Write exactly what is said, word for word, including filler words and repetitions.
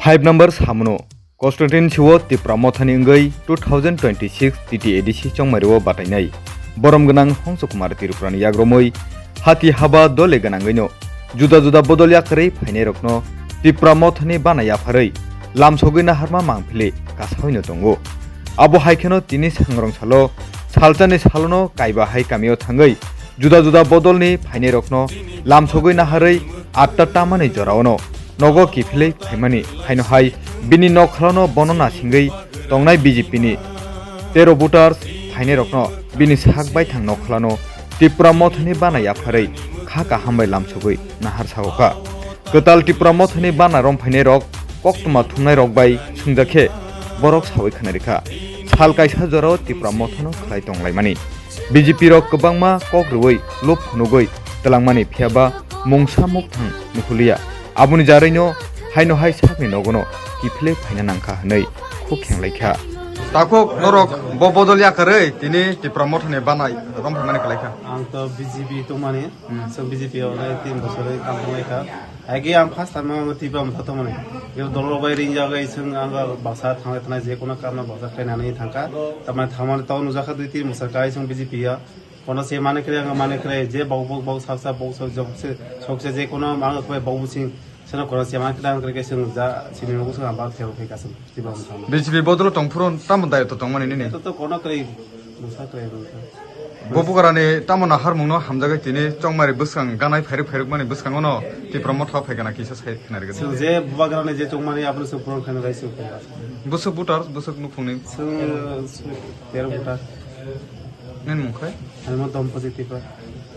Five number samuno, Constituency o Tipra Mothani wngwi two thousand twenty-six T T A D C chongmario batainai borom gwnang Hongso Kumar Tripurani yagromwi hati haba dole gwnangwino juda juda bodol yakarwi phainairokno Tipra Mothani bana yapharwi lamsogwi naharma mangphili kasaoino tongo. Abo hai kheno tini sangrong salo salchani salono kaiba hai kamio thangwi juda juda bodolni phainairokno lamsogwi naharwi atta tamani joraono nogo kiphilwi phaimani haino hai bini nokhalano bono nasingwi tongnai B J P ni tero voters phainairokno bini sak baithang nokhalano Tipra Mothani bana yapharwi kha kaham bai lamsogwi nahar sagokha. Kwtal Tipra Mothani bana romphainairok koktwma thumnairok bai swngjak khe borok sawi khna rikha. Sal kaisa jorao Tipra Mothano khlai tonglaimani. B J P rok kwbangma kok rwui lup phunugwi twlangmani, phiyaba mungsa mukthang nukuliya. Aboni jarwino haino hai sakni nogono kiphilwi phaina nangkha hwnwi khuk khenglaikha. Takhuk norok bo bodol yakarwi tini Tipra Mothani bana romphaimani khlaikha. Ang to B J P tongmani, hmm, so B J P o nai tin bosor kam tonglaikha. Age ang first time ang Tipra Motha tongmani. Yo dolo bai ringjagwi chwng ang baksa thanglai thanai je kono kamno baksa khlainani thangkha. Tamani thangmani tau nujakha dui tin bosor kai chwng B J P ya. Kono se mani kre ang mani kre je bau bau bau sak sak bau sak jok se sok se je kono ang kwe bau sing seno kono se mani kre ang kre ke chwng ja sini nugo chwng ang bak theo khe kasam. Tipra Motha. B J P bodolo tongphuru tamo dayoto tongmani nini? To to kono kre bosor kre bosor. Bo bugarani tamo naharmungno hamjagwi tini chongmari bwskang ganai phairuk phairukmani bwskangono Tipra Motha phaikana kisa sai khna rwgwi. Chwng je bubagrani je chongmani abono chwng puron khaina bai chwng khaina. Bwswk voters, bwswk nukhungni? Chwng, chwng tero voter. Nini mung khai? Ani mo Dompati Tipra.